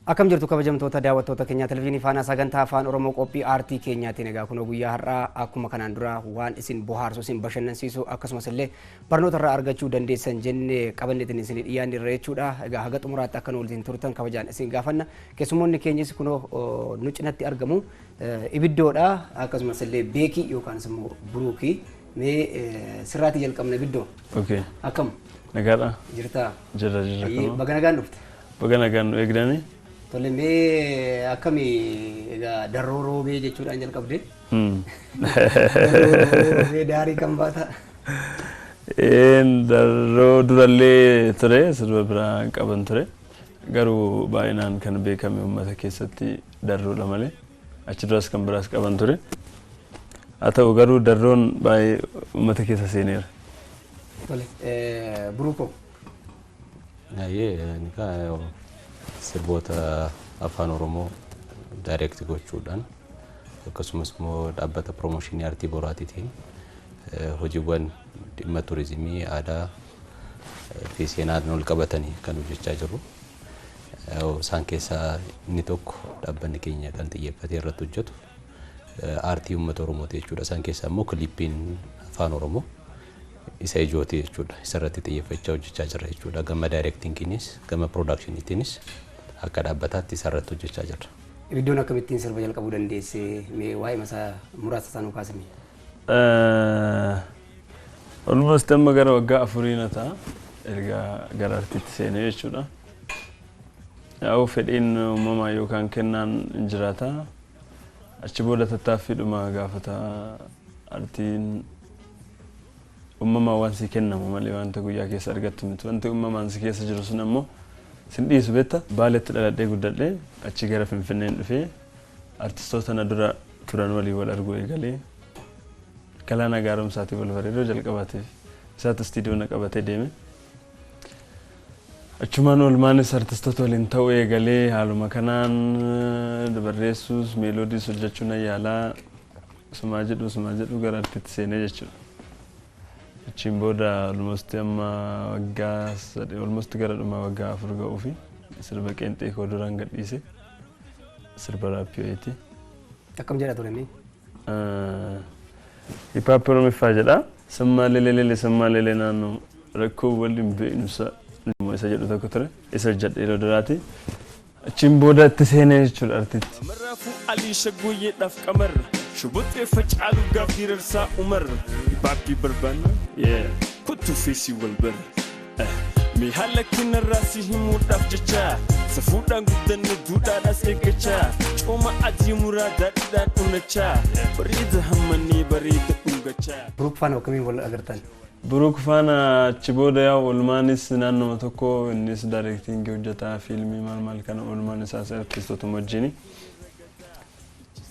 Akkam jirtu kabajamtoota daawwattoota keenyaa Televezyiinii Faanaa sagantaa Afaan Oromoo qophii aartii keenyaatiin. Egaa kunoo guyyaa har'aa akkuma kanaan dura waan isin bohaarsu, isin bashannansiisu, akkasumas illee barnoota irraa argachuu dandeessan jennee qabanneetiin isin dhiyaanne irra jechuudha. Egaa haga xumuraatti akka nu waliin turtan kabajaan isin gaafanna. Keessummoonni keenyas kunoo nu cinatti argamu. Ibiddoodha, akkasumas illee Beekii yookaan immoo Buruukii. Mee sirraatii jalqabna, Ibiddoo. Okay. Akkam? Nagaadha. Jirtaa? Jirra, jirra. Baga nagaan dhufte. Baga nagaan nu eegdani. Tole, mee akkami egaa Darroo Roobee jechuudhaan jalqabde? Darroo Roobee daarii kan baata. Een, Darroo durallee ture, sirba biraa qaban ture. Garuu baay'inaan kan beekame uummata keessatti Darroodha malee achi duras kan biraas qaban ture. Haa ta'u garuu Darroon baay'ee uummata keessa seeneera. Tole, Buruukoo. Ayyee, ani kaa sirboota Afaan Oromoo direct gochuudhaan, akkasumas immoo dhaabbata promotion aartii Boraatiitiin hojiiwwan dhimma turizimii, aadaa fi seenaan wal qabatanii kan hojjechaa jiru. Isaan keessaa inni tokko dhaabbanni keenya kan xiyyeeffatee irratti hojjetu aartii uummata Oromooti jechuudha. Isaan keessaa immoo kilippiin Afaan Oromoo isa ijooti jechuudha. Isa irratti xiyyeeffachaa hojjechaa jirra jechuudha. Gama directingiinis gama productioniitiinis akka dhaabbataatti isa irratti hojjechaa jirra. Ibiddoon akkamittiin sirba jalqabuu dandeesse? Mee waa'ee masaa muraasa isaa nu kaasime. Almost amma gara waggaa 4 na ta'a erga gara artiitti seenee jechuudha. Yaa'u, fedhiin uumamaa yookaan kennaan hin jiraata. Achi booda tattaaffiidhuma gaafata. Artiin uumamaan waan si kennamu malee wanta guyyaa keessa argattu miti. Wanti uumamaan si keessa jiru sun ammoo sin dhiisu, beekta. Baaletti dhaladhee guddadhee achi gara Finfinneen dhufee artistoota na dura turan waliin wal arguu eegalee, Galaana Gaaromsaatii wal bareedoo jalqabaatiif isaatu istiidiyoo na qabatee deeme. Achumaan oolmaanis artistoota waliin ta'uu eegalee, haaluma kanaan barreessuus melodys hojjechuu nan yaalaa, sumaa jedhu sumaa jedhu gara artiitti seenee jechuudha. Achiin booda almost amma waggaa 3, almost gara dhuma waggaa 4 ga'uu fi sirba qeenxee koo duraan gadhiise, sirba rap wayiiti. Akkam jedha ture mee? Hip hop Oromiffaa jedha. Sammaa lelee lelee sammaa lelee naannoo rakkoo waliin beeknusa isa jedhu tokko ture. Isa hojjedhe yeroo duraati. Achiin booda itti seenee jechuudha artiitti. Marraafuu Alii Shaggooyyeedhaaf qamarra Shubuxxee facaalu gaaf dirarsaa umarra Hip-hopii barbaanna, yeah, kottu feesii wal bara. Mee haala kanarraa si himuudhaaf jecha, safuudhaan guddanne, duudhaadhaas eeggachaa, cooma adii muraa daadhiidhaan unachaa, bareeda hammannee bareeda dhungachaa. Buruuk faana akkamiin wal agartan? Buruuk faana achi booda yaa'u oolmaanis naannoma tokko, innis directingii hojjetaa, fiilmii maal maal kana, oolmaan isaas artistootuma wajjini.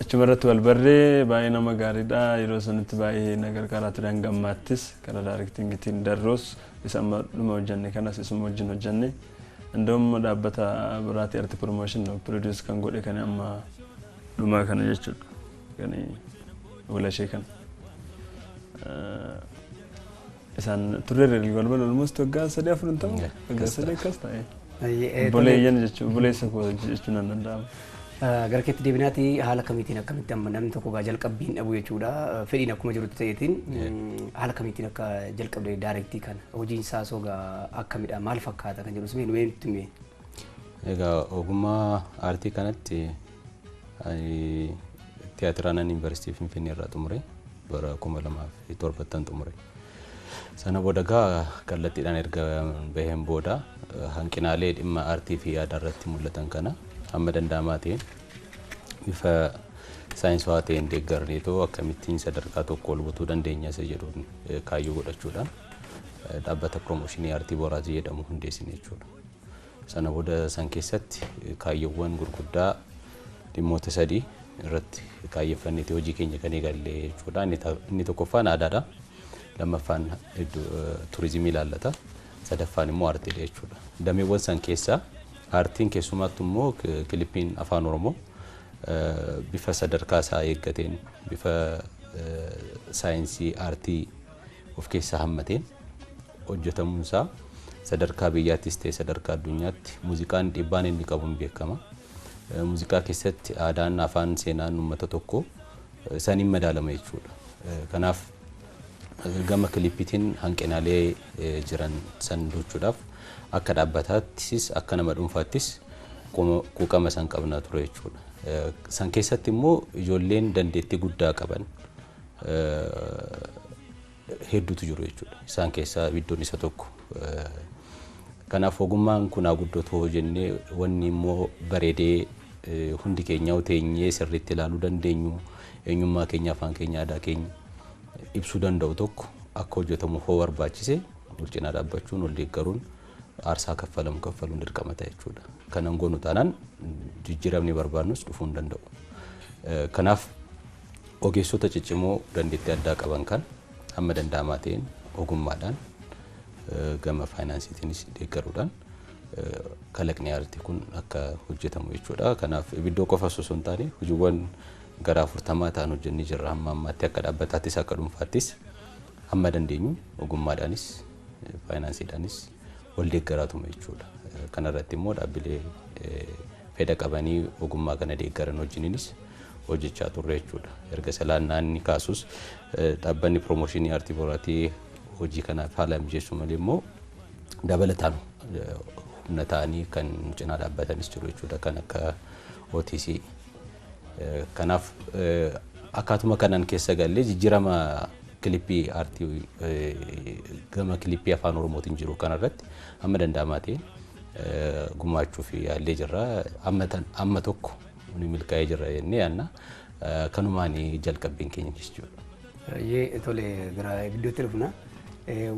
Achuma irratti wal barree, baay'ee nama gaariidha. Yeroo sanitti baay'ee na gargaaraa ture, hanga ammaattis karaa directingiitiin Darroos isa amma dhuma hojjenne kanas isuma wajjin hojjenne. Indoom dhaabbata biraatii Art Promotion produce kan godhe kan amma dhumaa kana jechuudha. Kan walashee kana. Isaan turreerra wal almost waggaa 3 4 hin ta'u, waggaa 3 akkas ta'e. Obboleeyyan jechuun, obboleessa koo jechuun nan danda'ama. Gara keetti deebinaati, haala kamiitiin, akkamitti amma namni tokko gaa jalqabbiin dhabu jechuudha. Fedhiin akkuma jirutti ta'eetiin, haala kamiitiin akka jalqabde directii kana, hojiin isaa soo gaa akkamidha, maal fakkaata kan jedhu simee nuti hime. Egaa ogummaa aartii kanatti tiyaatiraanan Yuunivarsiitii Finfinnee irraa xumure, bara 2007 xumure. Sana booda gaa kallattiidhaan erga baheen booda hanqinaalee dhimma aartii fi aadaa irratti mul'atan kana hamma danda'amaa ta'een bifa saayinsawaa ta'een deeggarreetoo akkamittiin sadarkaa tokko ol butuu dandeenya isa jedhuun kaayyoo godhachuudhaan dhaabbata promotion aartii Boraatii jedhamu hundeessine jechuudha. Sana booda san keessatti kaayyoowwan gurguddaa dhimmoota sadii irratti kaayyeffanneeti hojii keenya kan eegalle jechuudha. Inni tokkoffaan aadaadha. Lammaffaan turizimii ilaallata. Sadaffaan immoo aartiidha jechuudha. Dameewwan san keessaa aartiin, keessumaattu immoo kilippiin Afaan Oromoo bifa sadarkaa isaa eeggateen, bifa saayinsii aartii of keessaa hammateen hojjetamuunsaa sadarkaa biyyaattis ta'e sadarkaa addunyaatti muuziqaan dhiibbaan inni qabu hin beekama. Muuziqaa keessatti aadaan, afaan, seenaan uummata tokko saniin madaalama jechuudha. Kanaaf gama kiliippiitiin hanqinaalee jiran san gochuudhaaf akka dhaabbataattis akka nama dhuunfaattis quuqama san qabnaa ture jechuudha. San keessatti immoo ijoolleen dandeettii guddaa qaban hedduutu jiru jechuudha. Isaan keessaa iddoon isa tokko. Kanaaf ogummaan kun haa guddatu jennee wanni immoo bareedee hundi keenya teenyee sirriitti ilaaluu dandeenyu, eenyummaa keenya, afaan keenya, aadaa keenya ibsuu danda'u tokko akka hojjetamu hoo barbaachise wal cinaa dhaabbachuun, wal deeggaruun, aarsaa kaffalamu kaffaluun dirqama ta'a jechuudha. Kanan goonu taanaan jijjiiramni barbaannus dhufuu hin danda'u. Kanaaf ogeessota ciccimoo dandeettii addaa qaban kan hamma danda'amaa ta'een ogummaadhaan gama faayinaansiitiinis deeggaruudhaan kalaqni aartii kun akka hojjetamu jechuudha. Kanaaf ibiddoo qofa osoo hin taane hojiiwwan gara 40 ta'an hojjennee jirra hamma ammaatti, akka dhaabbataattis akka dhuunfaattis hamma dandeenyu ogummaadhaanis faayinaansiidhaanis wal deeggaraatuma jechuudha. Kanarratti immoo dhaabbilee fedha qabanii ogummaa kana deeggaran wajjiniinis hojjechaa turre jechuudha. Erga salaan naanni kaasus dhaabbanni piroomooshinii aartii boraatii hojii kanaaf haala mijeessuu malee immoo dabalataan humna ta'anii kan cinaa dhaabbatanis jiru jechuudha, kan akka OTC. Kanaaf akkaatuma kanaan keessa gallee jijjiirama kilippii aartii gama kilippii afaan Oromootiin jiru kanarratti hamma danda'amaa ta'een gumaachuuf yaallee jirra. Amma tokko ni milkaa'ee jirra jennee yaadna. Kanumaan jalqabbiin keenya jechuudha. Baay'ee tole, gara iddootti dhufna.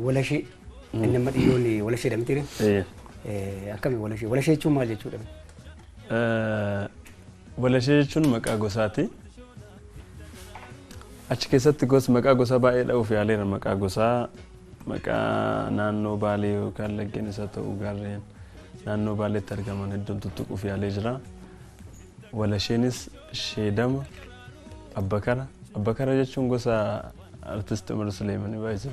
Walashee inni amma dhiyyoon walashee jedhamti. Akkami walashee? Walashee jechuun maal jechuudha? Walashee jechuun maqaa gosaati. Achi keessatti gosa maqaa gosaa baay'ee dha'uuf yaaleera. Maqaa gosaa, maqaa naannoo Baalee yookaan laggeen isaa ta'uu gaarreen naannoo Baaleetti argaman hedduun tuttuquuf yaalee jira. Walasheenis sheedama, abbakara. Abbakara jechuun gosa artist Umar Suleemanii baay'ise.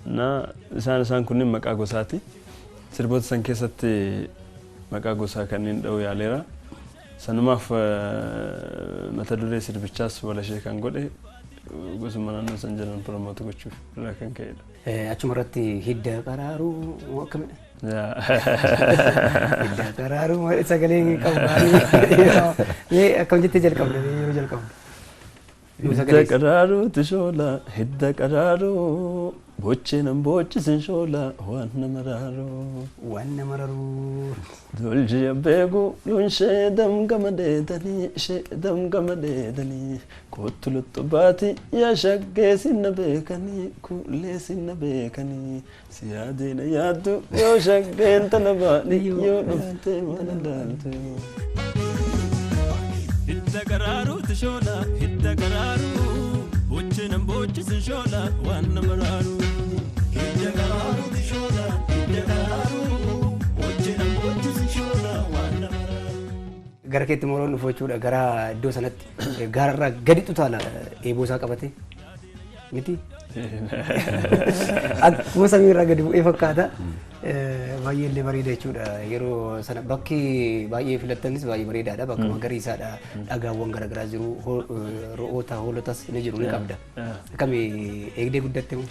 Na isaan kunneen maqaa gosaati. Sirboota san keessatti maqaa gosaa kanneen dha'uu yaaleera. Sanumaaf mata duree sirbichaas walashee kan godhe gosuma naannoo san jiran promote gochuuf irraa kan ka'edha. Achuma irratti hidda qaraaruu akkamidha? Hidda qaraaruu sagalee hin qabu. Mee akkam jettee jalqabde yeroo jalqabdu? Hidda qaraaruuti shoola, hidda qaraaruu, bochee nan bochisin shoola, waan nama raaruu. Waan nama raruu. Dolji abbeegu lunshee damgama dheedanii, ishee damgama dheedanii, kottu luttu baati yaa shaggee sinna beekanii, kuulee sinna beekanii, si yaadeena yaaddu yoo shaggeen tana baadhi yoo dhuftee mana laaltu. Hidda qaraaruuti shoola, hidda qaraaruu, bochee nan bochisin shoola, waan nama raaruu. Hidda qaraaruuti shoola, hidda qaraaruu, bochee nan bochisin shoola, waan nama raaruu. Gara keetti moroon dhufu jechuudha, gara iddoo sanatti gaararraa gadi utaala eeboo isaa qabate miti. Akkuma samiirraa gadi bu'ee fakkaata. Baay'ee illee bareeda jechuudha. Yeroo sana bakki baay'ee filattanis baay'ee bareedaadha. Bakka magariisaadha. Dhagaawwan garaagaraa jiru. Re'oota, hoolotas ni jiru, ni qabda. Akkami eegdee guddatte moo?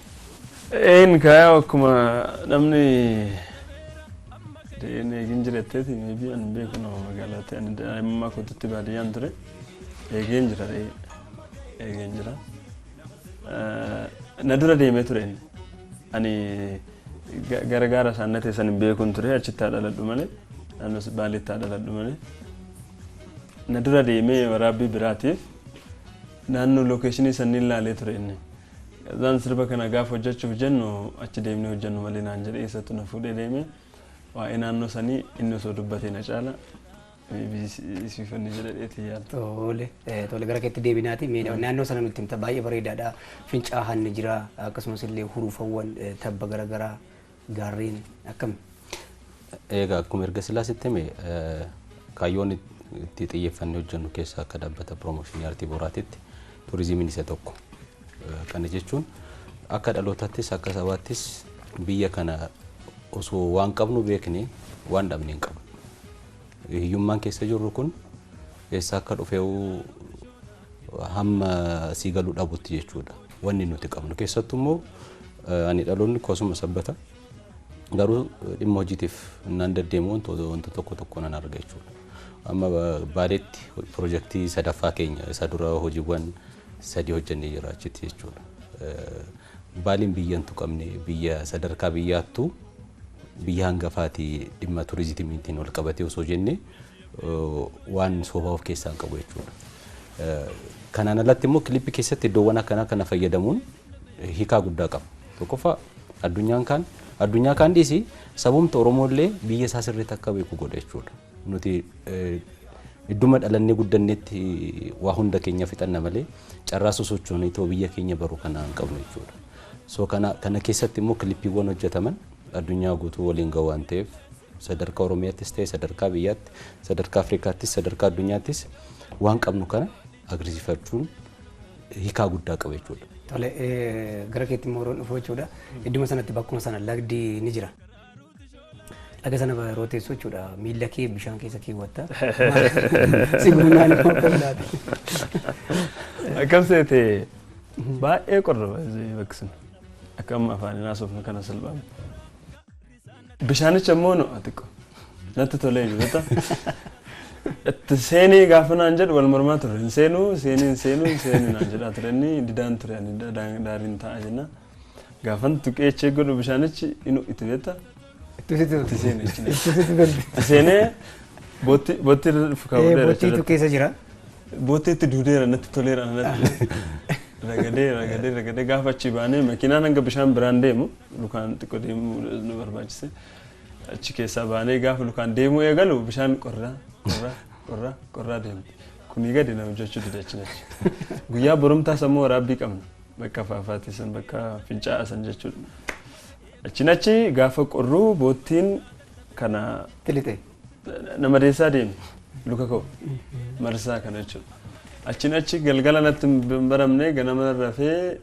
Een kaayaa akkuma namni re'een eegin jiratteeti, maybe ani beeku nama magaalaatti, ani daa'imummaa kootitti baadiyyaan ture, eegeen jira, re'ee eegeen jira. Na dura deemee ture inni. Ani gara gaara isaan na teessan hin beekuun ture, achitti haa dhaladhu malee, naannoo Baaleetti haa dhaladhu malee. Na dura deemee waraabbii biraatiif naannoo lookeeshinii sanniin laalee ture inni. Isaan sirba kana gaafa hojjechuuf jennu achi deemnee hojjennu malee naan jedhee isatu na fuudhee deeme. Waa'ee naannoo sanii inni osoo dubbatee na caala. Sifanni jedhadheeti yaala. Tole, tole, gara keetti deebinaati. Mee naannoo sana nutti himta, baay'ee bareedaadha. Fincaa'aan ni jira, akkasumas illee hurufawwan, tabba garaagaraa, gaarreen akkami? Egaa akkuma erga silaa sitti hime, kaayyoon itti xiyyeeffannee hojjennu keessaa akka dhaabbata piroomooshinii aartii boraatitti turizimiin isa tokko. Kana jechuun akka dhalootaattis akka sabaattis biyya kana osoo waan qabnu beekne waan dhabne hin qabnu. Hiyyummaan keessa jirru kun eessaa akka dhufee hamma sii galuu dhabutti jechuudha. Wanni nuti qabnu keessattuu immoo ani dhaloonni kosuma sabbata garuu dhimma hojiitiif naan deddeemu wanta tokko tokko nan arga jechuudha. Amma Baaleetti piroojeektii sadaffaa keenya isa dura hojiiwwan sadii hojjennee jira achitti jechuudha. Baaliin biyya hin tuqamne, biyya sadarkaa biyyaattuu biyya hangafaatii dhimma turizimiitiin wal qabatee osoo jenne waan soofaa of keessaa hin qabu jechuudha. Kanaan alatti immoo kilippii keessatti iddoowwan akkanaa kana fayyadamuun hiikaa guddaa qaba. Tokkoffaa addunyaan kaan addunyaa kaan dhiisii sabumti Oromoo illee biyya isaa sirriitti akka beeku godha jechuudha. Nuti idduma dhalannee guddannetti waa hunda keenya fixanna malee carraa sosochoonee itoo biyya keenya baru kana hin qabnu jechuudha. So kana keessatti immoo kilippiiwwan hojjetaman addunyaa guutuu waliin gahu waan ta'eef sadarkaa Oromiyaattis ta'e sadarkaa biyyaatti, sadarkaa Afrikaattis, sadarkaa addunyaattis waan qabnu kana agarsiifachuun hiikaa guddaa qaba jechuudha. Tole, gara keetti immoo yeroon dhufu jechuudha. Idduma sanatti bakkuma sana lagdi ni jira. Laga sana yeroo teessu jechuudha miilla kee bishaan keessa keewwatta. Si guunnaan immoo akkam laata? Akkam seete, baay'ee qorra bakki sun. Akka amma afaaniin haasofnu kana salphaame. Bishaanicha immoo no'a xiqqoo. Natti tolee jiru. Itti seenii gaafa naan jedhu wal mormaa ture. Hin seenuu, seenii, hin seenuu, hin seenuu naan jedhaa ture. Inni didaan ture, ani daariin ta'a jenna. Gaafan tuqee echee godhu bishaanichi inni itti beekta. Itti seenee jechuudha. Itti seenee bootti irra dhufu kaawwateera. Boottiitu keessa jira. Bootti itti duudeera, natti toleera natti. Ragadee ragadee ragadee gaafa achi baanee makiinaan hanga bishaan biraan deemu lukaan xiqqoo deemuu nu barbaachise. Achi keessaa baanee gaafa lukaan deemuu eegalu bishaan qorraa qorraa qorraa qorraa deemti. Kunii gadi na hojjechuu dide achi achi. Guyyaa borumtaa sammuu waraabbii qabna. Bakka faafaati san, bakka fincaa'aa san jechuudha. Achiin achi gaafa qorruu boottiin kana Tilite. nama deessaa deeme luka koo marsaa kana jechuudha. Achiin achi galgala natti hin baramne, ganama rafee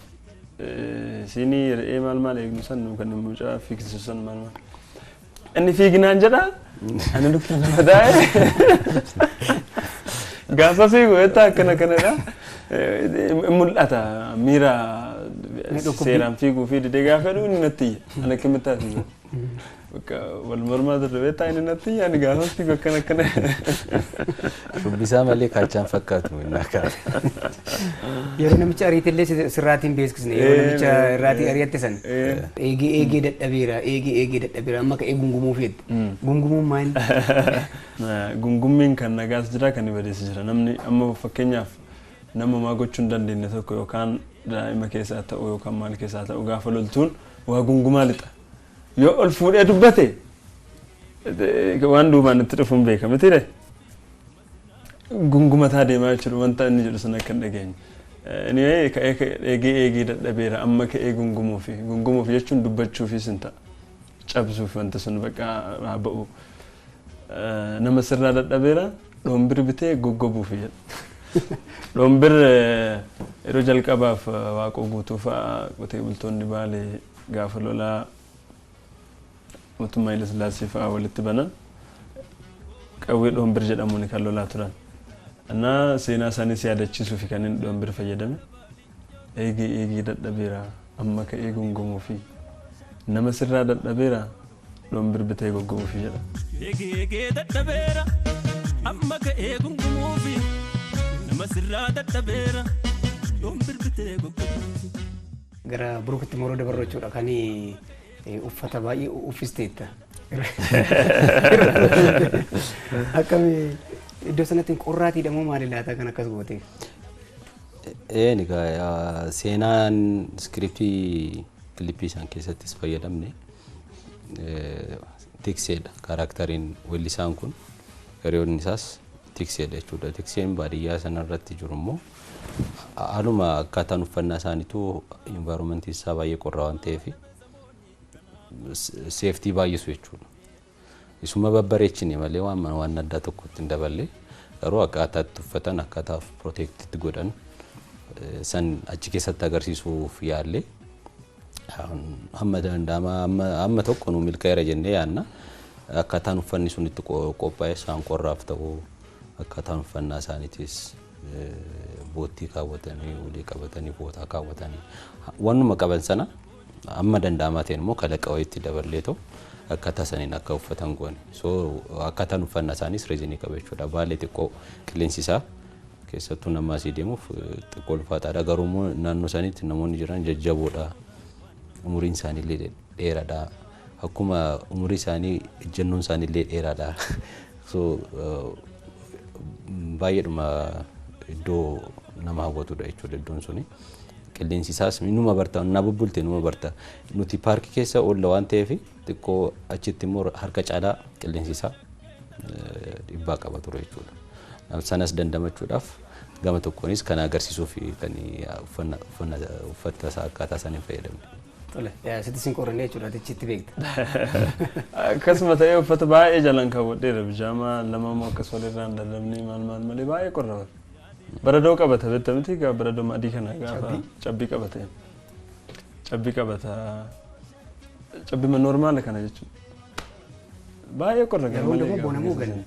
siinii re'ee maal maal eegnu san kan mucaa fiigsisu san maal maal. Inni fiiginaan jedha, ani lukti nama taa'e gaafa fiigu jettaa akkana kanadha. Mul'ata miira seeraan fiiguu fi didee gaafa jedhu inni natti iyya. Ani akkamittaa fiigu? Bakka wal mormaa turre beektaa, inni natti iyya, ani gaafa fiigu akkana akkana. Shubbisaa malee kaachaan fakkaatu innaa kaa'e. Yeroo namicha ariitillee sirraatiin beeksisne, yeroo namicha irraatii ari'atte san eegee eegee dadhabeera, eegee eegee dadhabeera, amma ka'ee gungumuu feette. Gungumuun maal? Gungummiin kan nagaas jira, kan badees jira. Namni amma fakkeenyaaf nama maa gochuu hin dandeenye tokko yookaan daa'ima keessaa ta'u yookaan maal keessaa ta'u gaafa loltuun waa gungumaa lixa. Yoo ol fuudhee dubbate waan duubaan itti dhufuun beeka mitiire. Gungumataa deemaa jechuudha wanta inni jedhu sun akka hin dhageenye. Inni ka'ee eegee eegee dadhabeera amma ka'ee gungumuufi. Gungumuuf jechuun dubbachuufis hin ta'a. Cabsuuf wanta sun bakka haa ba'u. Nama sirraa dadhabeera dhoombir bitee goggobuufi jedha. Dhoombir yeroo jalqabaaf Waaqoo Guutuu fa'aa qotee bultoonni Baalee gaafa lolaa mootummaa Haile Sillaasee fa'aa walitti banan qawwee dhoombir jedhamuun kan lolaa turan. Innaa seenaa isaaniis yaadachiisuufi kan inni dhoombir fayyadame. Eegee eegee dadhabeera amma ka'ee gungumuufi. Nama sirraa dadhabeera dhoombir bitee goggobuufi jedha. Eegee eegee dadhabeera amma ka'ee gungumuufi. Nama sirraa dadhabeera dhoombir bitee goggobuufi. Gara Burukitti moroo dabarru jechuudha kan uffata baay'ee uffisteetta. Akkami iddoo sanatti qorraatiidha moo maali laata kan akkas gooteef? Een egaa seenaan iskiriptii kilippii isaan keessattis fayyadamne tikseedha. Kaaraktariin weellisaan kun hiriyoonni isaas tikseedha jechuudha. Tikseen baadiyyaa sanarratti jiru immoo haaluma akkaataan uffannaa isaaniitu environmentii isaa baay'ee qorraa waan ta'eef safety baay'isu jechuudha. Isuma babbareechine malee waan addaa tokkotti hin daballe, garuu akkaataa itti uffatan, akkaataa protect itti godhan san achi keessatti agarsiisuuf yaalle, hamma danda'ama hamma tokko nu milkaa'eera jennee yaadna. Akkaataan uffanni sun itti qophaa'e isaan qorraaf ta'u, akkaataan uffannaa isaaniitis boottii kaawwatanii, ulee qabatanii, fooxaa kaawwatanii, waanuma qaban sana amma danda'amaa ta'een immoo kalaqa wayiitti daballee ta'u akkaataa saniin akka uffatan goone. So akkaataan uffannaa isaaniis reezinii qaba jechuudha. Baalee xiqqoo qilleensi isaa keessattuu nama asii deemuuf xiqqoo ulfaataadha. Garuu immoo naannoo sanitti namoonni jiran jajjaboodha. Umuriin isaaniillee dheeraadha. Akkuma umurii isaanii ejjennoon isaaniillee dheeraadha. So baay'eedhuma iddoo nama hawwatudha jechuudha iddoon suni. Qilleensi isaas numa barta, na bubbulte numa barta. Nuti paarkii keessa oolla waan ta'eef xiqqoo achitti immoo harka caalaa qilleensi isaa dhiibbaa qaba ture jechuudha. Sanas dandamachuudhaaf gama tokkoonis kan agarsiisuuf kan uffata isaa akkaataa isaaniin fayyadamne. Tole, sitti sin qorannee jechuudha, achitti beekta. Akkasuma ta'ee uffata baay'ee jalaan kaawwadheera, bijaamaa lama immoo akkas walirraan dadhabnee maal maal malee baay'ee qorra bara. Baradoo qabata beekta miti gaa, baradoo adii kana gaafa cabbii qabate. Cabbii qabata. Cabbii normaala kana jechuudha. Baay'ee qorra Yeroo hunda moo bona moo ganna?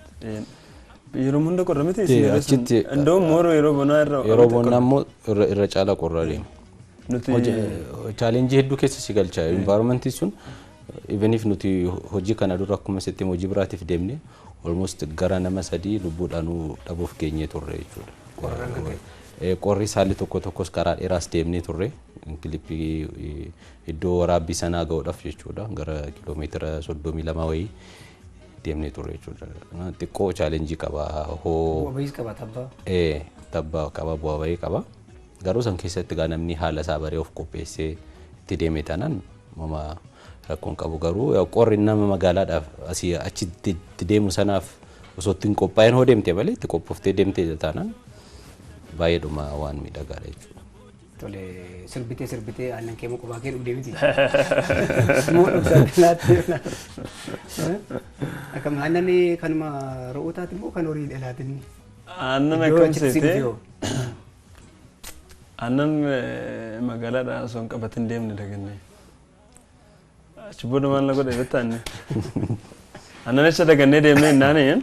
Yeroo hunda qorra miti. Achitti Indoo mooroo yeroo bonaa irra. Yeroo bonaa immoo irra caalaa qorra deema. Nuti Chaalenjii hedduu keessa si galcha. Environmentii sun even if nuti hojii kana dura akkuma sitti hojii biraatiif deemne almost gara nama 3 lubbuudhaanuu dhabuuf geenyee turre jechuudha. Qorri saalli tokko tokkos karaa dheeraas deemnee turre kilippii iddoo waraabbii sanaa ga'uudhaaf jechuudha. Gara kiiloomeetira 32 wayii deemnee turre jechuudha. Xiqqoo chaalenjii qaba. Bu'aa bahiis qaba tabbaa. Tabbaa qaba, bu'aa bahii qaba. Garuu san keessatti gaa namni haala isaa baree of qopheessee itti deeme taanaan mama rakkoon qabu. Garuu qorri nama magaalaadhaaf asii achitti itti deemu sanaaf osoo ittiin qophaa'in hoo deemte malee itti qophooftee deemte taanaan baay'eedhuma waan miidhagaadha jechuudha. Tole, sirbitee sirbitee aannan kee qophaa kee dhugdee miti. Moo dhugdaa laattee? Akkam aannan kanuma re'ootaati moo kan horii dhalaatin? Aannan akkam seetee? Aannan magaalaadhaa osoo hin qabatin deemne dagannee. Achi booda maal na godhe beektaa inni? Aannan acha dagannee deemnee innaan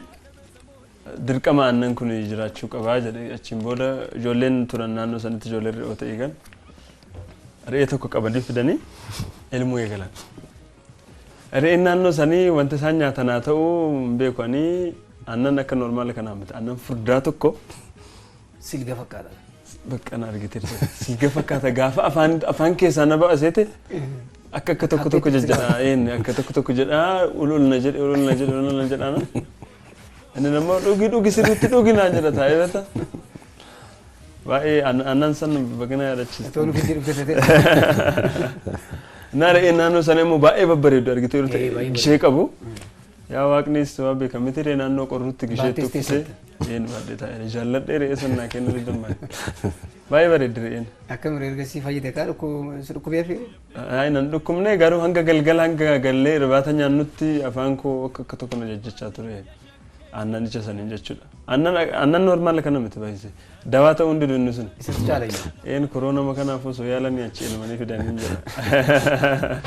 dirqama aannan kun jiraachuu qabaa jedhe. Achiin booda ijoolleen turan naannoo sanitti ijoolleen re'oota eegan. Re'ee tokko qabanii fidanii elmuu eegalan. Re'een naannoo sanii wanta isaan nyaatan haa ta'u hin beeku, ani aannan akka normaala kanaa miti, aannan furdaa tokko. Silga fakkaata. Bakka na argite silga fakkaata, gaafa afaan keessaa na ba'aseete akka akka tokko tokko jajjadha, akka tokko tokko jedhaa, ol ol na jedhe, ol ol na jedhe, ol ol na jedhaa. Inni nama dhugi dhugi sirriitti dhugi naan jedha taa'ee beekta. Baay'ee aannan san bagana yaadachiisa. Toonu fidii dhufte ta'e. Na re'een naannoo sana immoo baay'ee babbareedu argite yeroo ta'e gishee qabu. Yaa waaqnis waa beekamiti re'ee naannoo qorrutti gishee tuffisee. Een baadhee taa'ee jaalladhee re'ee san naa kennuu danda'an. Baay'ee bareeddi re'een. Akkam ergasii fayyade kaa dhukkubee fi? Nan dhukkubne, garuu hanga galgala hanga gallee irbaata nyaannutti afaan koo akka akka tokko na jajjachaa ture. Aannan ija saniin jechuudha. Aannan normaala kana miti baay'isee. Dawaa ta'uu hundi inni sun. Isatu caala iyyuu. Een koroo nama kanaaf osoo yaalanii achi elmanii fidanii jedha.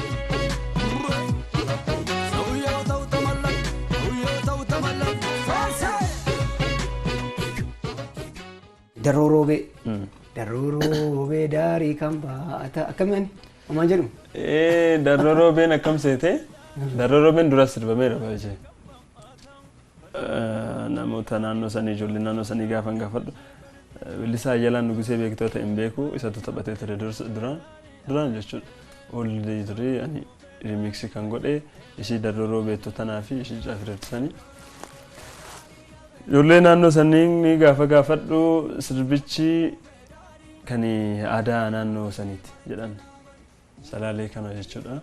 Darroo roobee. Darroo roobee daarii kan baata akkamiin homaan jedhu? Darroo roobeen akkam seete? Darroo roobeen duras sirbameera baay'ee. Namoota naannoo sanii, ijoollee naannoo sanii gaafan gaafadhu. Weellisaa Ayyalaan Nugusee beektoota hin beeku, isatu taphatee ture duraan duraan jechuudha. Oollee ture, ani rimiksii kan godhe ishii darroo roobeettu tanaa fi ishii caafireettu sanii. Ijoollee naannoo sanii gaafa gaafadhu sirbichi kan aadaa naannoo saniiti jedhan. Salaalee kana jechuudha.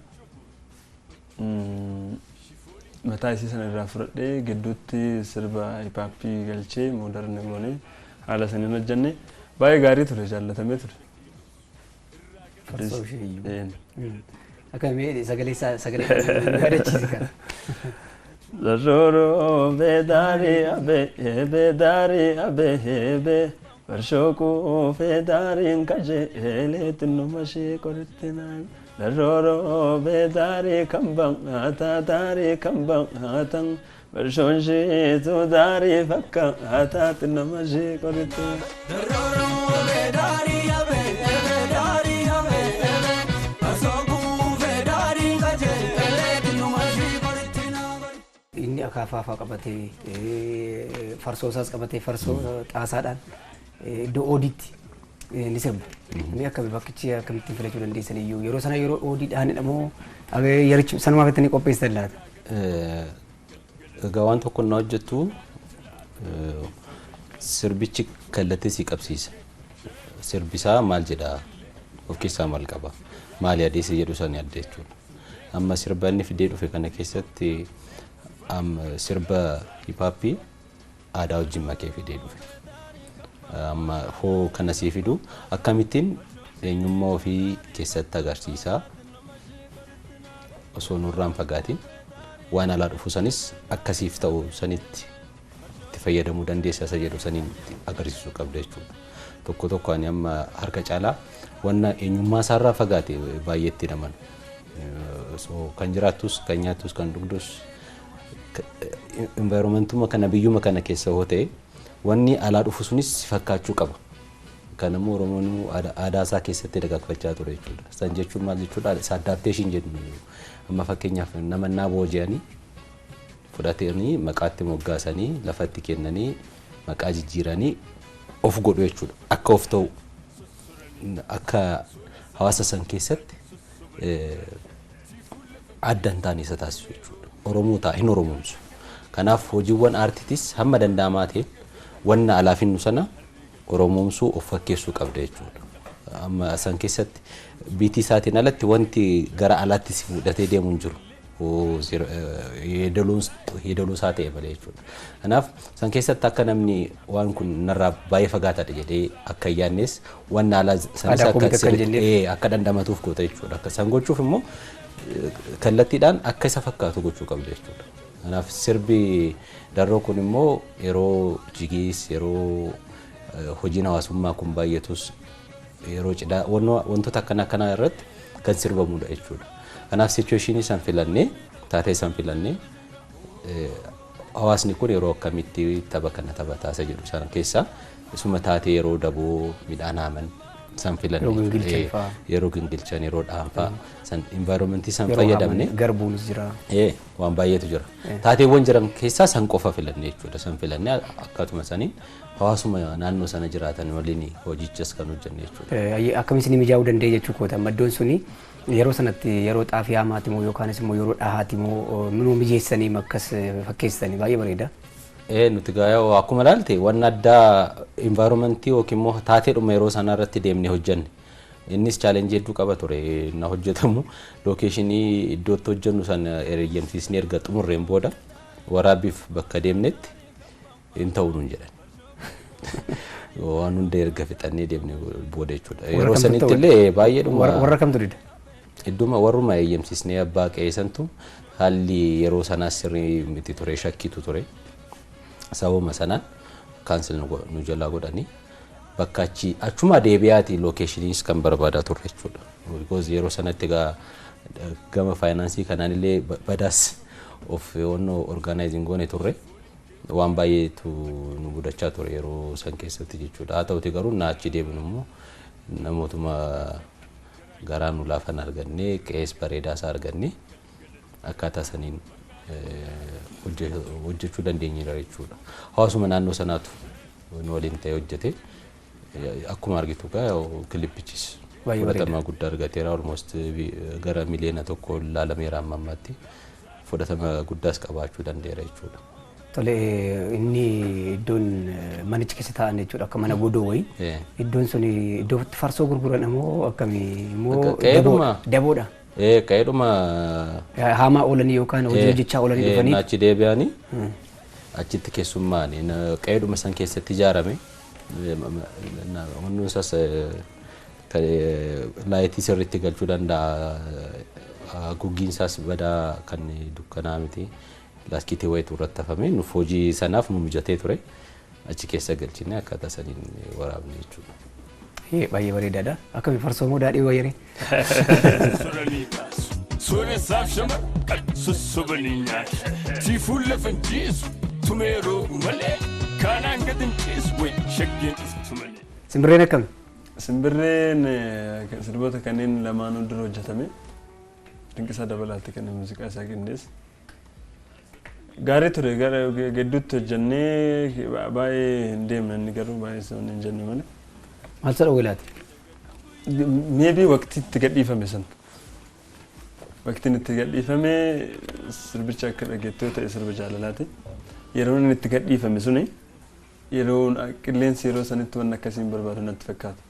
Mataa isii sana irraa fudhadhee gidduutti sirba hip-hopii galchee modern goonee haala saniin hojjenne, baay'ee gaarii ture, jaallatamee ture. Farsoo ishee iyyuu. Akkamii sagalee isaa sagalee yaadachiisi kana. Daroro bedari abe ebe dari abe ebe Farshoo quufee daariin qajeelee xinnuma ishee qoritti naan. Darrooroo bee daarii kan ba'aataa daarii kan ba'aatan. Farshoon isheetu daarii fakkaataa xinnuma ishee qoritti naan. Darrooroo bee daarii yabee daarii yabee farsoo quufee daarii qajeelee xinnuma ishee qoritti naan. Inni akaafaa fa'aa qabatee farsoo isaas qabatee farsoo xaasaadhaan iddoo oodiitti ni sirba. Inni akka bakkichi akkamittiin filachuu dandeessan iyyuu yeroo sana yeroo oodiidhaan moo yerichi sanumaaf itti ni qopheessan laata? Egaa waan tokko na hojjettu sirbichi kallattii si qabsiisa. Sirbisaa maal jedhaa? Of keessaa maal qaba? Maal yaadee si jedhu sana yaadde jechuudha. Amma sirba inni fidee dhufe kana keessatti sirba hip-hopii aadaa wajjin makee fidee dhufe. Amma hoo kana sii fidu akkamittiin eenyummaa ofii keessatti agarsiisaa osoo nurraan fagaatiin waan alaa dhufu sanis akkasiif ta'u sanitti itti fayyadamuu dandeessa isa jedhu saniin agarsiisuu qabda jechuudha. Tokko tokko ani amma harka caalaa wanna eenyummaa isaarraa fagaate baay'eetti naman. So kan jiraattus kan nyaattus kan dhugdus environmentuma kana biyyuma kana keessa hoo ta'e wanni alaa dhufu sunis si fakkaachuu qaba. Kan immoo Oromoon aadaa isaa keessatti dagaagfachaa ture jechuudha. San jechuun maal jechuudha? Isa adaptation jennu. Amma fakkeenyaaf nama naa booji'anii fudhatanii maqaatti moggaasanii lafatti kennanii maqaa jijjiiranii of godhu jechuudha. Akka of ta'u akka hawaasa san keessatti adda hin taane isa taasisu jechuudha. Oromoo ta'a hin Oromoomsu. Kanaaf hojiiwwan aartiitis hamma danda'amaa ta'e wanna alaa finnu sana Oromoomsuu of fakkeessuu qabda jechuudha. Amma san keessatti biitii isaatiin alatti wanti gara alaatti si fudhatee deemu hin jiru. Yeedaloo isaa ta'e malee jechuudha. Kanaaf san keessatti akka namni waan kun narraa baay'ee fagaataadha jedhee akka hin yaadnes wanna alaa sanis akka dandamatuuf goota jechuudha. Akka san gochuuf immoo kallattiidhaan akka isa fakkaatu gochuu qabda jechuudha. Kanaaf sirbi darroo kun immoo yeroo jigiis yeroo hojiin hawaasummaa kun baay'atus yeroo cidhaa wantoota akkana akkanaa irratti kan sirbamudha jechuudha. Kanaaf situation san filannee taatee san filannee hawaasni kun yeroo akkamitti tapha kana taphataa isa jedhu san keessaa isuma taatee yeroo daboo midhaan haaman san filannee yeroo gingilchan yeroo dhaanfaa san environmentii san fayyadamne garbuunis jira. Waan baay'eetu jira. Taateewwan jiran keessaa san qofa filanne jechuudha. San filannee akkaatuma saniin hawaasuma naannoo sana jiraatan waliin hojichas kan hojjenne jechuudha. Akkamitti isin mijaa'uu danda'e jechuu koota amma iddoon suni yeroo sanatti yeroo xaafii haamaati moo yookaanis immoo yeroo dhahaati moo minuu mijeessanii akkas fakkeessanii baay'ee bareeda. Nuti gaa akkuma ilaalte wanna addaa environmentii yookiin immoo taateedhuma yeroo sanaa irratti deemnee hojjenne. Innis challenge hedduu qaba ture na hojjetamu lookeeshinii iddootti hojjennu sana eeyyamsiisnee erga xumurreen booda waraabbiif bakka deemnetti hin ta'u nuun jedhan. Waan hunda erga fixannee deemne booda jechuudha. Yeroo sanitti illee baay'eedhuma. Warra kamtu dida? Idduma warruma eeyyamsiisnee abbaa qe'ee santu haalli yeroo sanaas sirrii miti ture shakkiitu ture. Sababuma sanaan cancel nu jalaa godhanii bakka achi achuma deebi'aati lookeeshiniis kan barbaadaa turre jechuudha. Because yeroo sanatti egaa gama faayinaansii kanaan illee badaas of onnoo organizing goone turre waan baay'eetu nu mudachaa ture yeroo san keessatti jechuudha. Haa ta'uti garuu na achi deebinu immoo namootuma garaa nu laafan argannee qe'ees bareedaa isaa argannee akkaataa saniin hojjechuu dandeenyeera jechuudha. Hawaasuma naannoo sanaatu nu waliin ta'ee hojjete. Akkuma argitu egaa kilippichis fudhatama guddaa argateera. Almost gara 1 miliyoona ilaalameera amma ammaatti. Fudhatama guddaas qabaachuu danda'eera jechuudha. Tole, inni iddoon manichi keessa taa'an jechuudha akka mana godoo wayii. Iddoon sun iddoo itti farsoo gurguran moo akkamii moo daboodha? Qe'eedhuma. Haamaa oolanii yookaan hojii hojjechaa oolanii dhufanii. Achi deebi'anii achitti keessummaan qe'eedhuma san keessatti ijaarame. Wanni isaas laayitii sirriitti galchuu danda'a. Guggiin isaas badaa kan dukkanaa miti. Laastikiitii wayiitu irratti hafame nuuf hojii sanaaf nu mijatee ture. Achi keessa galchine akkaataa saniin waraabne jechuudha. Baay'ee bareedaadha. Akkami farsoo moo daadhii wayyaree? Sooreessaaf shamar sossobanii nyaata. Tiifuun lafa hin ciisu tumee roobu malee kaanaan gad hin ciisu wayi shaggeen dhuftu malee. Simbirreen akkami? Simbirreen sirboota kanneen lamaanuu dura hojjetame. Dinqisaa Dabalaatti kan muuziqaa isaa qindeesse. Gaarii ture gara gidduutti hojjennee baay'ee hin deemne inni garuu baay'ee sana hin jenne malee. Maal isa dhowwe laata? Maybe waqtii itti gadhiifame sana. Waqtiin itti gadhiifame sirbicha akka dhageettoo ta'e sirba jaalalaati. Yeroon inni itti gadhiifame suni yeroo qilleensi yeroo sanitti waan akkasii hin barbaadu natti fakkaata.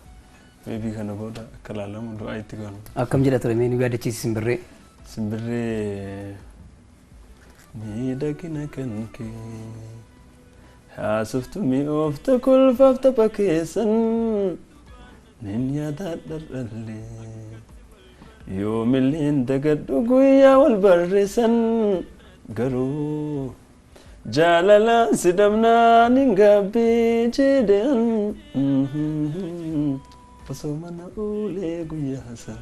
Maybe kana booda akka laalamu du'aa itti goonu. Akkam jedha ture mee nu yaadachiisi simbirree? Simbirree miidhagina kan kee haasoftu mi'ooftu kolfaaf tapha keessan nin yaadadha dhallee yoomilleen dagadhu guyyaa wal barreessan garuu jaalalaan si dhabnaan hin gaabbii jedhan osoo mana oolee guyyaa san.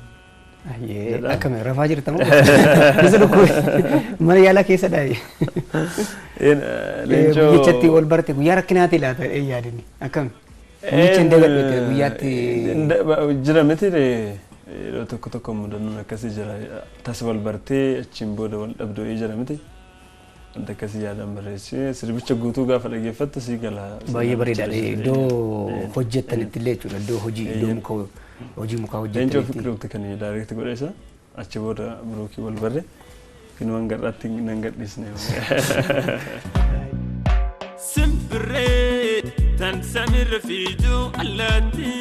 Akkami rafaa jirta moo? Isa dhukkube mana yaalaa keessa dhaaye. Leencoo Guyyichatti wal barte guyyaa rakkinaati laata yaadinni akkami? Guyyicha hin dagadhu guyyaatti. Jira miti yeroo tokko tokko mudannoon akkasii jira tas wal bartee achiin booda wal dhabdoo jira miti. Wanta akkasii yaadaan barreessee sirbicha guutuu gaafa dhageeffattu sii gala. Baay'ee bareedaadha. Iddoo hojjettanitti illee jechuudha. Iddoo hojii iddoo muka hojii mukaa Leencoo hojjettanitti. Fiqiruutti kan direct godhe isa achi booda Biruukii wal barre kan waan gadhaatti nan gadhiisne. Simbirree tan samirra fiidu allaatti.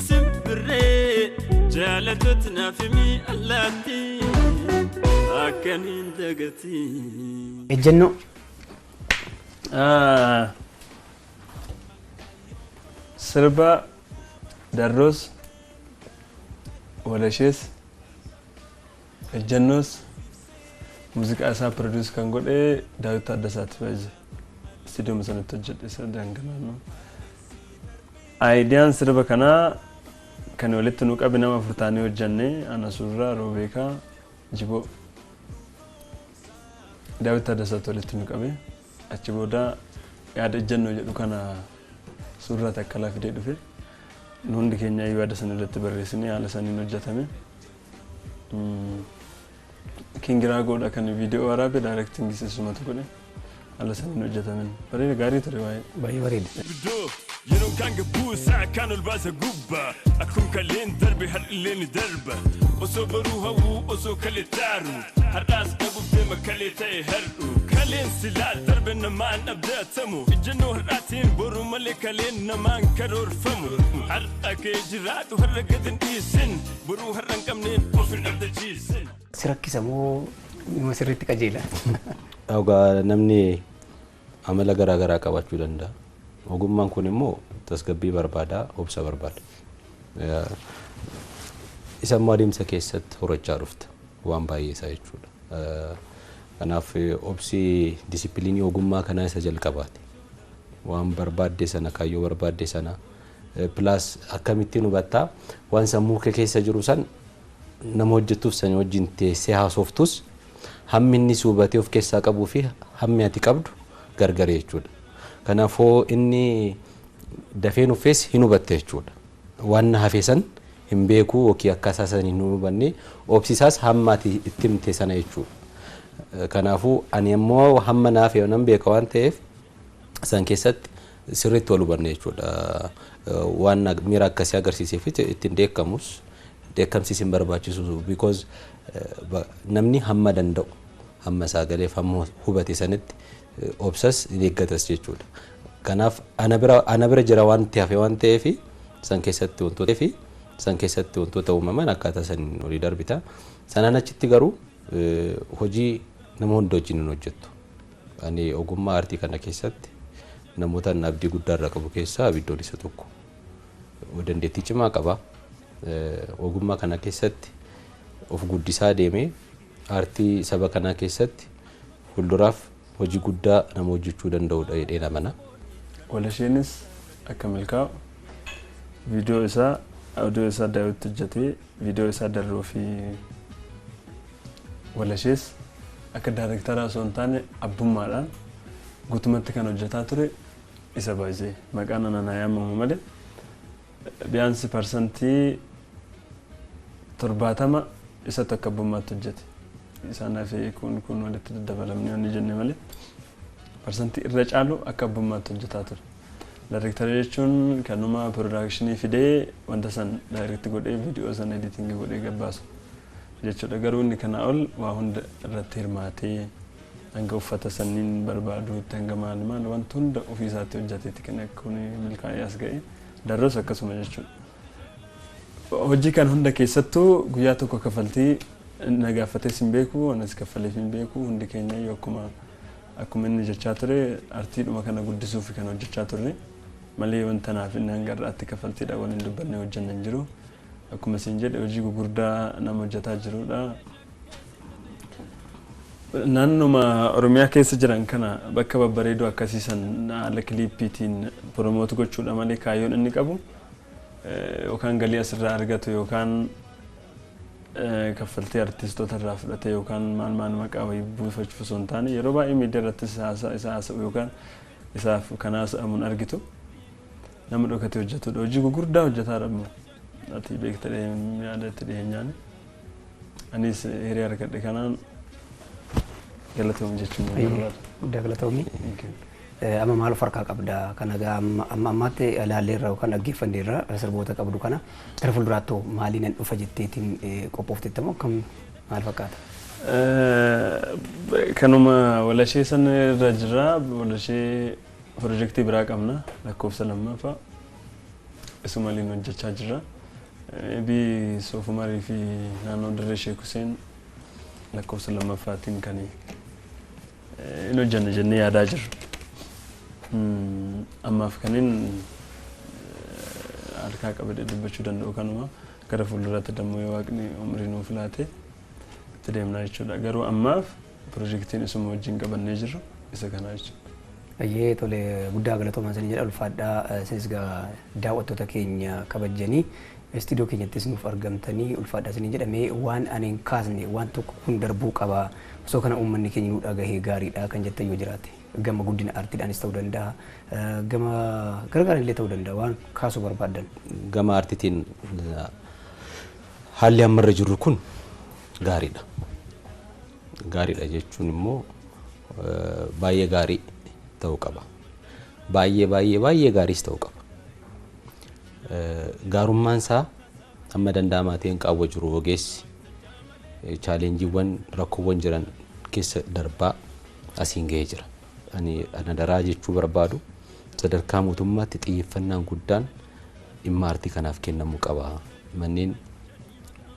Simbirree jaalatooti naaf himi allaatti. Akkaniin dagatii. Ejjennoo. Sirba darroos walashees ejjennoos muuziqaa isaa produce kan godhe Daawit Taaddasaati baay'ee istiidiyooma sanatti hojjedhe isa dangalaanoo. Ideaan sirba kanaa kan walitti nu qabe nama afur taanee hojjenne ana Surraa, Roobeekaa, Jiboo. Daawit Taaddasaatu walitti nu qabe achi booda yaada ejjennoo jedhu kana Surraa Takkalaa fidee dhufe. Nu hundi keenya iyyuu yaada sana irratti barreessinee haala saniin hojjetame. Kingiraagoodha kan viidiyoo waraabe directing isumatu godhe haala saniin hojjetame. Bareeda gaarii ture baay'ee. Baay'ee bareeda. Guddoo yeroo kaan gabbuusaa kaan ol baasa gubbaa akkum kaleen darbe har'illee ni darba osoo baruu hawwuu osoo kalee taaru har'aas dhabuuf deema kalee ta'e har'u kaleen silaa darbe namaan abdatamu ejjennoo har'aatiin boru malee kaleen namaan karoorfamu har'a kee jiraatu har'a gad hin dhiisin boruu har'a hin qabneen of hin abdachiisin. Si rakkisa moo dhimma sirriitti qajeela? Egaa namni amala garaa garaa qabaachuu danda'a. Ogummaan kun immoo tasgabbii barbaada, obsa barbaada. Isa immoo adeemsa keessatti horachaa dhufta waan baay'ee isaa jechuudha. Kanaaf obsi disipiliinii ogummaa kanaa isa jalqabaati. Waan barbaadde sana kaayyoo barbaadde sana plus akkamittiin hubattaa waan sammuu kee keessa jiru san nama hojjettuuf sana wajjin teessee haasoftus hammi inni si hubatee of keessaa qabuu fi hammi ati qabdu gargar jechuudha. Kanaafuu inni dafee nuffees hin hubatte jechuudha. Waan na hafe san hin beeku yookiin akkaataa san hin hubanne obsisaas hamma ati itti himte sana jechuudha. Kanaafuu ani ammoo hamma naaf nan beeka waan ta'eef san keessatti sirriitti wal hubanne jechuudha. Waan miira akkasii agarsiiseef ittiin dheekkamus dheekkamsiis hin barbaachisu because namni hamma danda'u hamma isaa galeef hamma hubate sanitti obsas hin eeggatas jechuudha. Kanaaf ana bira jira waan itti hafe waan ta'eef san keessatti wantoota uumaman akkaataa saniin olii darbita. Sanaan achitti garuu hojii nama hunda wajjin hin hojjettu. Ani ogummaa aartii kana keessatti namoota abdii guddaa irraa qabu keessaa Abiddoon isa tokko. Dandeettii cimaa qaba. Ogummaa kana keessatti of guddisaa deemee aartii saba kanaa keessatti fuulduraaf hojii guddaa nama hojjechuu danda'udha jedheen amana. Walasheenis akka milkaa'u viidiyoo isaa audio isaa daawwitti hojjetee viidiyoo isaa darroo fi walashees akka daayirektaraa osoo hin taane abbummaadhaan guutumatti kan hojjetaa ture isa baay'ee maqaan anaan yaamamu malee biyaansi 70% isatu akka abbummaatti hojjete. Isaan hafee kun kun walitti daddabalamne waan jenne malee parsantii irra caalu akka abbummaatti hojjetaa ture. Daayirektara jechuun kanuma piroodakshinii fidee wanta san daayirekti godhee viidiyoo san editingii godhee gabbaasu jechuudha. Garuu inni kanaa ol waa hunda irratti hirmaatee hanga uffata sanniin barbaaduutti hanga maal maal wanta hunda ofii isaatti hojjeteeti kan akka kun milkaa'ee as ga'e darroos akkasuma jechuudha. Hojii kan hunda keessattuu guyyaa tokko kaffaltii na gaafatees hin beeku anas kaffaleef hin beeku hundi keenya iyyuu akkuma akkuma inni jechaa ture artiidhuma kana guddisuuf kan hojjechaa turre malee wanta naaf inni hanga har'aatti kaffaltiidha waliin dubbannee hojjanna hin jiru. Akkuma isin jedhe hojii gurguddaa nama hojjetaa jirudha. Naannuma Oromiyaa keessa jiran kana bakka babbareedoo akkasii san haala kiliippiitiin promote gochuudha malee kaayyoon inni qabu yookaan galii asirraa argatu yookaan kaffaltii artistoota irraa fudhate yookaan maal maal maqaa wayii buufachuuf osoo hin taane yeroo baay'ee miidiyaa irrattis isa haasa'u yookaan isaaf kan haasa'amuun argitu nama dhokatee hojjetudha. Hojii gurguddaa hojjetaa dha ati beekta yaada itti dhiyeenyaan. Anis hiree argadhe kanaan galatoom jechuun barbaada. Guddaa galatoomii. Amma maal of harkaa qabda? Kana egaa amma ammaatti ilaalleerra yookaan dhaggeeffanneerra sirboota qabdu kana gara fuulduraatti maaliin nan dhufa jetteetiin qophoofteetta moo akkam maal fakkaata? Kanuma walashee san irra jira. Walashee pirojektii biraa qabna lakkoofsa lammaffaa isuma waliin hojjechaa jirra. Ebii Soofumarii fi naannoo Dirree Sheek Huseen lakkoofsa lammaffaatiin kan hin hojjanne jennee yaadaa jirru. Ammaaf kanin harkaa qabadee dubbachuu danda'u kanuma gara fuulduraatti dammoo yoo waaqni umrii nuuf laate itti deemnaa jechuudha. Garuu ammaaf pirojektiin isuma wajjin qabannee jirru isa kanaa jechuudha. Ayyee tole guddaa galatoomaa isin jedha ulfaadhaa isinis gaa daawwattoota keenya kabajanii istiidiyoo keenyattis nuuf argamtanii ulfaadhaa isin jedhamee waan ani hin kaasne waan tokko kun darbuu qaba osoo kana uummanni keenya nu dhagahee gaariidha kan jettan yoo jiraate gama guddina aartiidhaanis ta'uu danda'a gama gargaaraan illee ta'uu danda'a waan kaasuu barbaaddan. Gama aartiitiin haalli ammarra jirru kun gaariidha. Gaariidha jechuun immoo baay'ee gaarii ta'uu qaba. Baay'ee baay'ee baay'ee gaariis ta'uu qaba. Gaarummaan isaa amma danda'amaa ta'een qaawwa jiru ogeessi chaalenjiiwwan rakkoowwan jiran keessa darbaa asiin ga'ee jira. Ani ana daraa jechuu barbaadu sadarkaa mootummaatti xiyyeeffannaan guddaan dhimma aartii kanaaf kennamuu qaba. Manneen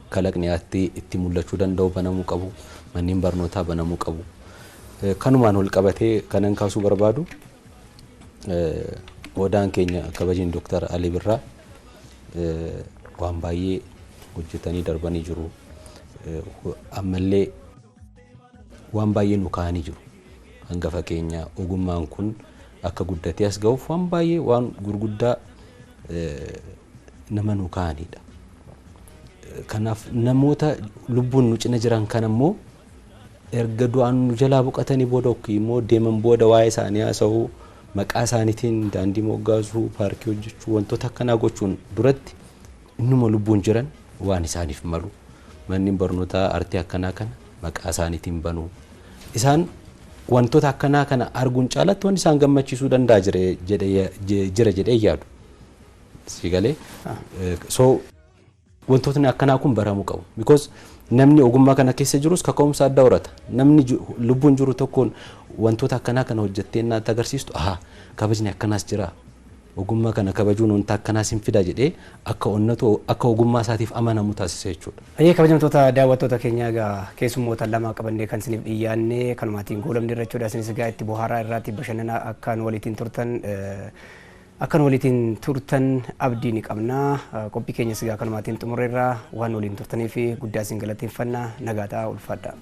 kalaqni aartii itti mul'achuu danda'u banamuu qabu. Manneen barnootaa banamuu qabu. Kanumaan wal qabatee kanan kaasuu barbaadu odaan keenya kabajiin Dooktar Alii Birraa waan baay'ee hojjetanii darbanii jiru. Ammallee waan baay'ee nu kaa'anii jiru. Hangafa keenya ogummaan kun akka guddatee as ga'uuf waan baay'ee waan gurguddaa nama nu kaa'anidha. Kanaaf namoota lubbuun nu cina jiran kan ammoo erga du'aan nu jalaa boqotanii booda yookiin immoo deeman booda waa'ee isaanii haasa'uu maqaa isaaniitiin daandii moggaasuu paarkii hojjechuu wantoota akkanaa gochuun duratti innuma lubbuun jiran waan isaaniif malu manneen barnootaa aartii akkanaa kana maqaa isaaniitiin banuu isaan wantoota akkanaa kana arguun caalatti waan isaan gammachiisuu danda'a jira jedhee yaadu. Si galee so wantootni akkanaa kun baramuu qabu because namni ogummaa kana keessa jirus kaka'umsa adda horata. Namni lubbuun jiru tokkoon wantoota akkanaa kana hojjettee naatti agarsiistu aha kabajni akkanaas jira ogummaa kana kabajuun wanta akkanaas hin fida jedhee akka onnatu akka ogummaa isaatiif amanamu taasisa jechuudha. Ayyee kabajamtoota daawwattoota keenyaa egaa keessummoota lama qabannee kan isiniif dhiyaanne kanumaatiin goolabne irra jechuudha. Isinis egaa itti bohaaraa irraatti bashannana akkaan waliitiin turtan akkan waliitiin turtan abdii ni qabna. Qophii keenyas egaa kanumaatiin xumurreerra waan waliin turtaniif guddaa isin galateeffanna nagaa ta'aa ulfaadhaa.